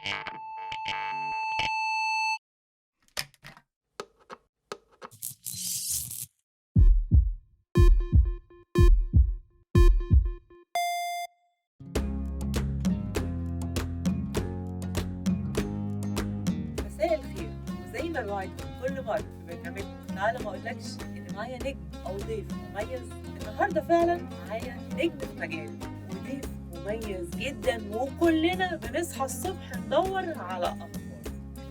مساء الخير، وزي ما بوعدكم كل مرة في برنامجكم تعالى ما اقولكش ان معايا نجم او ضيف مميز. النهارده فعلا معايا نجم في مجاله وضيف مميز جدا، وكلنا بنصحى الصبح ندور على اخبار،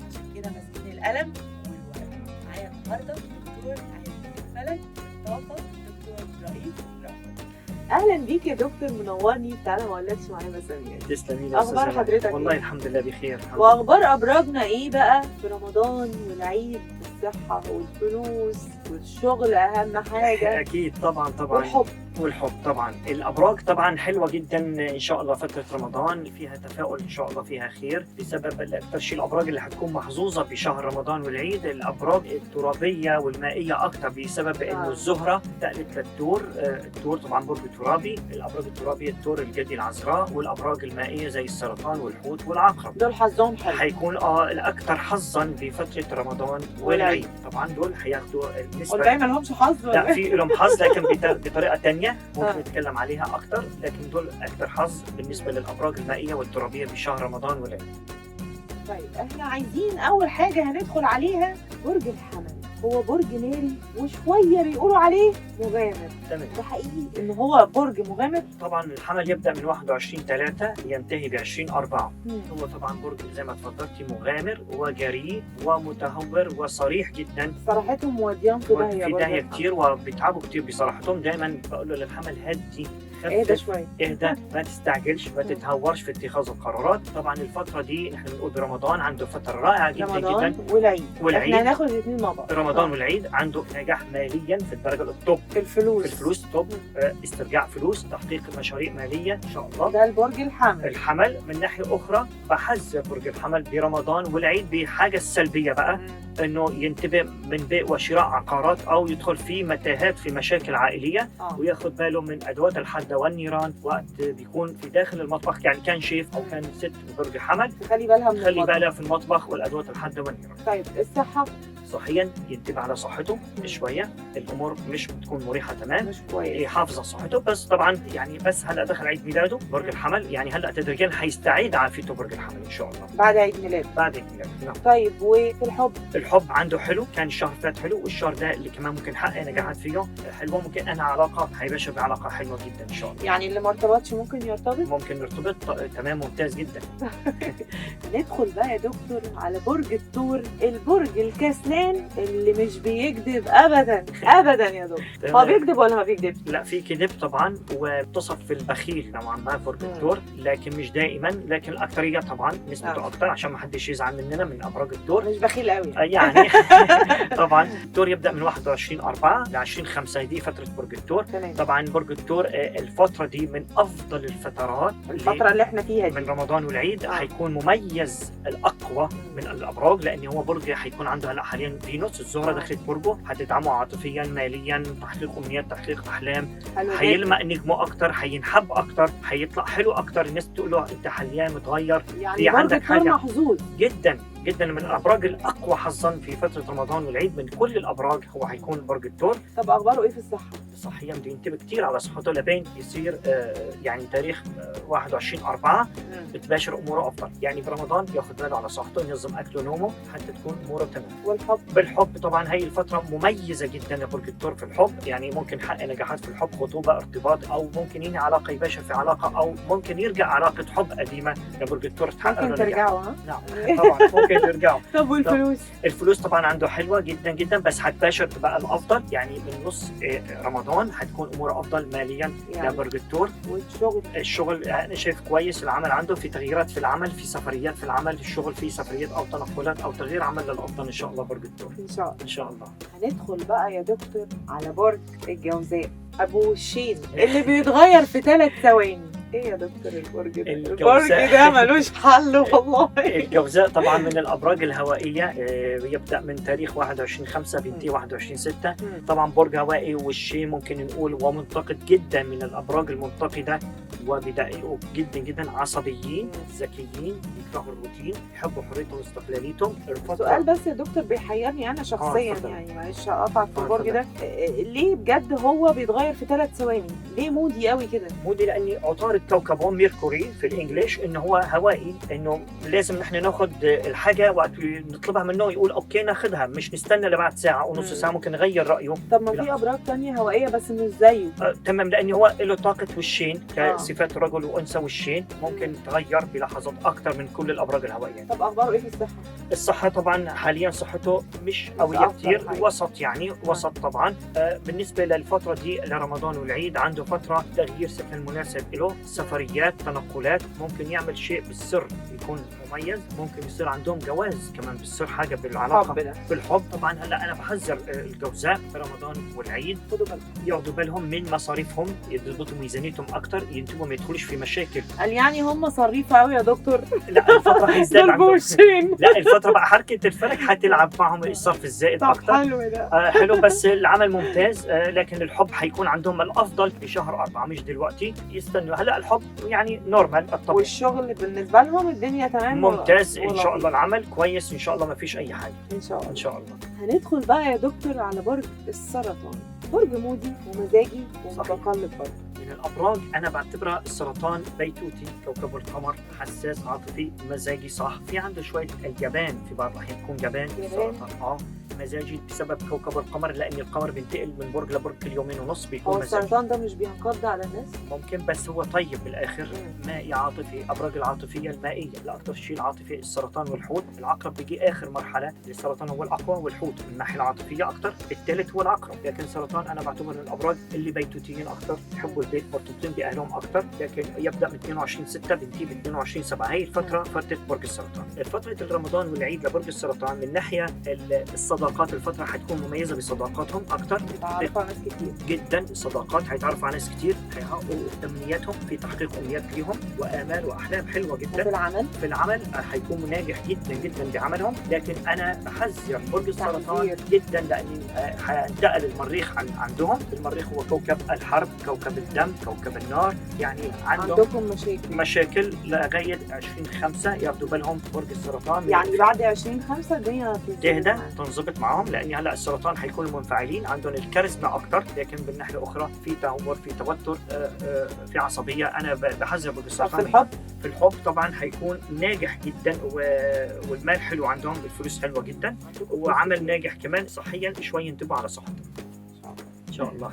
عشان كده ماسكين القلم والورقة. معايا النهارده دكتور علم الفلك طاقة، دكتور رئيف رأفت. اهلا بيك يا دكتور، منورني. تعالى ما اقولكش معايا مسامير. تسلمي لي يا اخبار أستاذة. حضرتك والله إيه؟ الحمد لله بخير، الحمد لله. واخبار ابراجنا ايه بقى في رمضان والعيد؟ الصحة والفلوس والشغل اهم حاجة، اكيد طبعا طبعا، والحب والحب طبعا. الابراج طبعا حلوة جدا ان شاء الله. فترة رمضان فيها تفاؤل ان شاء الله، فيها خير بسبب اكثر شيء الابراج اللي هتكون محظوظة بشهر رمضان والعيد الابراج الترابيه والمائيه اكثر، بسبب انه الزهرة انتقلت للتور. التور طبعا برج ترابي، الابراج الترابيه التور، الجدي، العذراء، والابراج المائية زي السرطان والحوت والعقرب. دول حظهم حلو، هيكون الاكثر حظا بفترة رمضان والعيد. طبعا دول هياخدوا النسبة. والباقي ما لهمش حظ ولا لا، إيه؟ في لهم حظ لكن بطريقة ثانية ممكن نتكلم عليها اكثر، لكن دول اكثر حظ بالنسبة للابراج المائية والترابيه بشهر رمضان والعيد. طيب احنا عايزين اول حاجة هندخل عليها برج الحمل. هو برج ناري وشوية بيقولوا عليه مغامر. تمام. ده حقيقي ان هو برج مغامر؟ طبعا الحمل يبدا من 21/3 ينتهي ب 20/4. هو طبعا برج زي ما اتفضلتي مغامر وجريء ومتهور وصريح جدا. صراحتهم موديان في داهية، في برج داهية الحمل. كتير وبيتعبوا كتير بصراحتهم. دايما بقول له للحمل هدي، اهدى خفف، شوية، اهدى، ما تستعجلش، ما تتهورش في اتخاذ القرارات. طبعا الفترة دي نحن بنقول برمضان عنده فترة رائعة جدا رمضان جدا. والعيد، والعيد. احنا هناخد الاثنين مع بعض. رمضان والعيد عنده نجاح ماليا في الدرجة ال top، في الفلوس، في الفلوس top، استرجاع فلوس، تحقيق مشاريع ماليه ان شاء الله. ده البرج الحمل. الحمل من ناحية اخرى بحذر برج الحمل برمضان والعيد بحاجة السلبية بقى، انه ينتبه من بيع وشراء عقارات او يدخل في متاهات في مشاكل عائلية، وياخد باله من ادوات الحادة والنيران وقت بيكون في داخل المطبخ، يعني كان شيف او كان ست برج حمل تخلي بالها من تخلي المطبخ. بالها في المطبخ والادوات الحادة والنيران. طيب الصحة؟ صحيا ينتبه على صحته شوية، الامور مش بتكون مريحه تمام، مش كويس، يحافظ على صحته بس طبعا. يعني بس هلا دخل عيد ميلاده برج الحمل، يعني هلا تدريجيا حيستعيد عافيته برج الحمل ان شاء الله بعد عيد ميلاده. بعد عيد ميلاده نعم. طيب وفي الحب؟ الحب عنده حلو، كان الشهر فات حلو، والشهر ده اللي كمان ممكن حقق نجاحات فيه حلوة، ممكن انا علاقة هيباشر بعلاقة حلوة جدا ان شاء الله. يعني اللي ما ارتبطش ممكن يرتبط؟ ممكن نرتبط، تمام، ممتاز جدا. ندخل بقى يا دكتور على برج الثور، البرج الكسلان اللي مش بيكذب ابدا ابدا يا دكتور. هو بيكذب ولا ما بيكذبش؟ لا، في كذب طبعا، وتصف في البخيل نوعا ما برج الثور، لكن مش دائما، لكن الاكثرية طبعا نسبته اكثر عشان ما حدش يزعل مننا من ابراج الثور. مش بخيل قوي يعني طبعا الثور يبدا من 21/4 ل 20/5، دي فترة برج الثور. طبعا برج الثور الفترة دي من افضل الفترات، الفترة اللي احنا فيها دي من رمضان والعيد. هيكون مميز الاقوى من الابراج، لان هو برج هيكون عنده هلا حاليا فينوس الزهرة دخلت برجه، هتدعمه عاطفيا ماليا، تحقيق امنيات، تحقيق احلام، هيلمق نجمه اكتر، هينحب اكتر، هيطلع حلو اكتر، الناس تقول له انت حاليا متغير، يعني في عندك حاجة محظوظ جدا جدا. من الابراج الاقوى حظا في فترة رمضان والعيد من كل الابراج هو هيكون برج الثور. طب اخباره ايه في الصحة؟ صحيا بده ينتبه كثير على صحته لبين يصير يعني تاريخ 21/4 بتباشر اموره افضل. يعني برمضان ياخذ باله على صحته، ينظم اكله ونومه حتى تكون اموره تمام. والحب؟ بالحب طبعا هي الفترة مميزة جدا لبرج الثور في الحب، يعني ممكن يحقق نجاحات في الحب، خطوبه، ارتباط، او ممكن ينهي علاقة، يباشر في علاقة، او ممكن يرجع علاقة حب قديمة لبرج الثور تحقق. ممكن ترجعوا؟ ها؟ نعم طبعا ممكن ترجعوا. طب والفلوس؟ الفلوس طبعا عنده حلوة جدا جدا، بس هتباشر بقى الافضل، يعني من نص رمضان هتكون اموره افضل ماليا يعني لبرج الثور. والشغل؟ الشغل انا شايف كويس، العمل عنده في تغييرات في العمل، في سفريات في العمل، الشغل في سفريات او تنقلات او تغيير عمل للافضل ان شاء الله برج الثور. ان شاء الله. ان شاء الله. هندخل بقى يا دكتور على برج الجوزاء، ابو وشين اللي بيتغير في 3 ثواني. ايه يا دكتور البرج ده؟ البرج ده ملوش حل والله. الجوزاء طبعا من الابراج الهوائية، يبدا من تاريخ 21/5 بينتهي 21/6. طبعا برج هوائي والشيء ممكن نقول ومنتقد جدا، من الابراج المنتقده وبدائئه جدا جدا، عصبيين، ذكيين، بيكرهوا الروتين، يحبوا حريتهم واستقلاليتهم. سؤال بس يا دكتور بيحيرني انا شخصيا، يعني معلش اقطعك في البرج ده، ليه بجد هو بيتغير في 3 ثواني؟ ليه moody قوي كده؟ moody لاني عطارد كوكبه Mercury في ال English، انه هو هوائي، انه لازم نحن ناخذ الحاجة وقت نطلبها منه يقول okay ناخذها، مش نستنى لبعد ساعة او نص ساعة، ممكن نغير رايه. طب ما في ابراج ثانية هوائية بس مش زيه. تمام، لانه هو له طاقة وشين كصفات رجل وانثى، وشين ممكن تغير بلحظات اكثر من كل الابراج الهوائية. طب اخباره ايه في الصحة؟ الصحة طبعا حاليا صحته مش قوية كثير، وسط يعني وسط طبعا. بالنسبة للفترة دي لرمضان والعيد عنده فترة تغيير سكن مناسب له، سفريات، تنقلات، ممكن يعمل شيء بالسر يكون مميز، ممكن يصير عندهم جواز كمان بالسر، حاجة بالعلاقة بالحب. طبعا هلا انا بحذر الجوزاء في رمضان والعيد، ياخذوا بالهم من مصاريفهم، يضبطوا ميزانيتهم اكثر، ينتبهوا ما يدخلوش في مشاكل. قال يعني هم صريفه قوي يا دكتور؟ لا الفترة هيزداد عندهم. لا الفترة بقى حركة الفلك حتلعب معهم الصرف الزائد اكثر. حلو ده. حلو، بس العمل ممتاز، لكن الحب حيكون عندهم الافضل في شهر 4 مش دلوقتي، يستنوا. هلا الحب يعني normal الطبيعي، والشغل بالنسبة لهم الدنيا تمام ممتاز ان شاء الله، العمل كويس ان شاء الله، ما فيش اي حاجة ان شاء الله. ان شاء الله. هندخل بقى يا دكتور على برج السرطان، برج moody ومزاجي ومتقلب برضه. من الابراج انا بعتبرها السرطان بيتوتي، كوكب القمر، حساس، عاطفي، مزاجي، صح، في عنده شوية الجبان، في بعض الاحيان يكون جبان السرطان، مزاجي بسبب كوكب القمر، لان القمر بينتقل من برج لبرج كل 2.5 يوم، بيكون مزاجي. هو السرطان ده مش بينقض على الناس؟ ممكن، بس هو طيب بالاخر، مائي عاطفي، ابراج العاطفية المائية، لا اكثر شيء العاطفي السرطان والحوت. العقرب بيجي اخر مرحلة، السرطان هو الاقوى والحوت من الناحية العاطفية اكثر، الثالث هو العقرب. لكن السرطان انا بعتبر من الابراج اللي بيتوتيين اكثر، يحبوا البيت، مرتبطين باهلهم اكثر، لكن يبدا من 22/6 بينتهي ب 22/7، هي الفترة فترة برج السرطان. فترة رمضان والعيد لبرج السرطان من ناحية الصداقات، الفترة حتكون مميزة بصداقاتهم أكتر، هيتعرفوا على ناس كتير جدا، الصداقات هيتعرفوا على ناس كتير، هيحققوا أمنياتهم في تحقيق أمنيات ليهم وآمال وأحلام حلوة جدا. في العمل، في العمل هيكونوا ناجح جدا جدا بعملهم، لكن أنا بحذر برج السرطان جدا لأن هينتقل المريخ عندهم. المريخ هو كوكب الحرب، كوكب الدم، كوكب النار، يعني عندكم مشاكل لغاية 20/5 ياخدوا بالهم برج السرطان. يعني بعد 20/5 الدنيا تهدى تنظبط معهم، لان هلا السرطان حيكونوا منفعلين، عندهم الكاريزما اكثر، لكن بالناحيه الاخرى في تهور، في توتر، في عصبية. انا بحذر برج السرطان. في الحب، في الحب طبعا حيكون ناجح جدا، والمال حلو عندهم، الفلوس حلوة جدا، وعمل ناجح كمان. صحيا شوي ينتبهوا على صحتهم ان شاء الله.